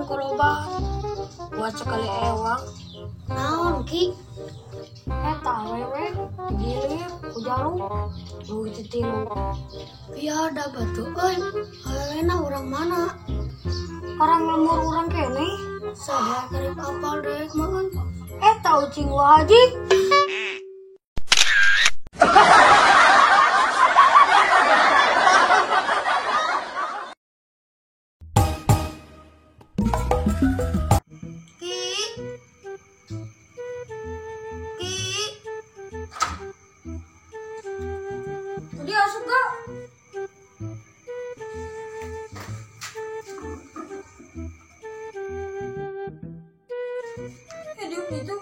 nu koloba. Buat sekali ewang. Naon Ki? Eta awewe digilir ku jalu. Leuwih ti tilu. Iya ada batu euy. Awewena urang mana? Orang lembur urang keneh. Saha karep apal dewek mah euy. Eta ucing wajib. Ki. Ki. Tadi asup gak? Diam itu.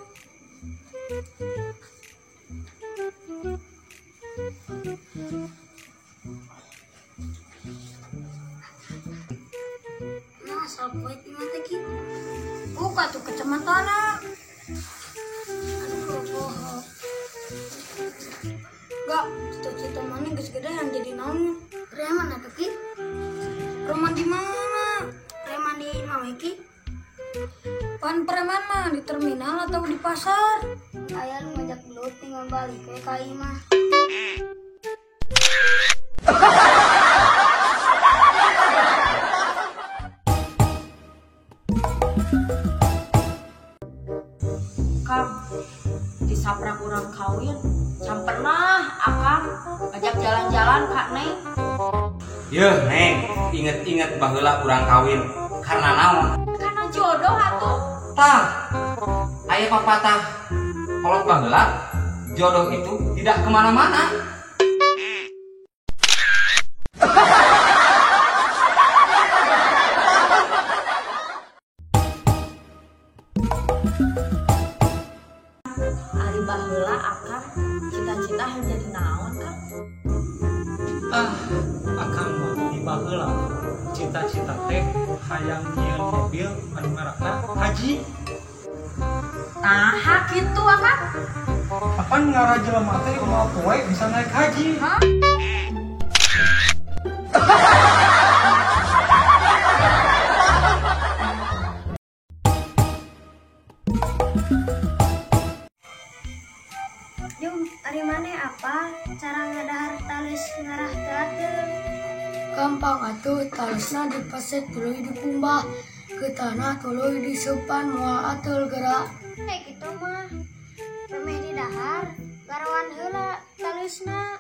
Nah, asal poe mah teh Ki. Buka tuh kacamatana. Aduh, bohong. Gak, cita-cita mana geus gede yang jadi naon? Preman atuh Ki. Preman di mana? Preman di imah we Ki. Pan preman mah di terminal atau di pasar? Aya nu ngajak gelut tinggal balik we ka imah. Kang, disaprak urang kawin, can pernah akang ngajak jalan-jalan ka Neng. Yeuh Neng, inget-inget baheula urang kawin karena naon? Karena jodoh atuh. Tah, aya papatah kolot baheula, jodoh itu tidak kemana-mana. Ari baheula akang cita-cita hayang jadi naon Kang? Ah, akang mah di baheula cita-cita teh hayang nyieun mobil anu merekna haji. Nah, kitu akang. Apan ngara jelema teh moal poe bisa naik haji. Hah? Jum, ari maneh apa cara ngadahar taleus ngarah teu ateul? Gampang atuh, taleusna dipeset tuluy dikumbah ke tanah tuluy diseupan moal ateul geura. Kayak gitu mah. Remeh didahar, garawan heula taleusna.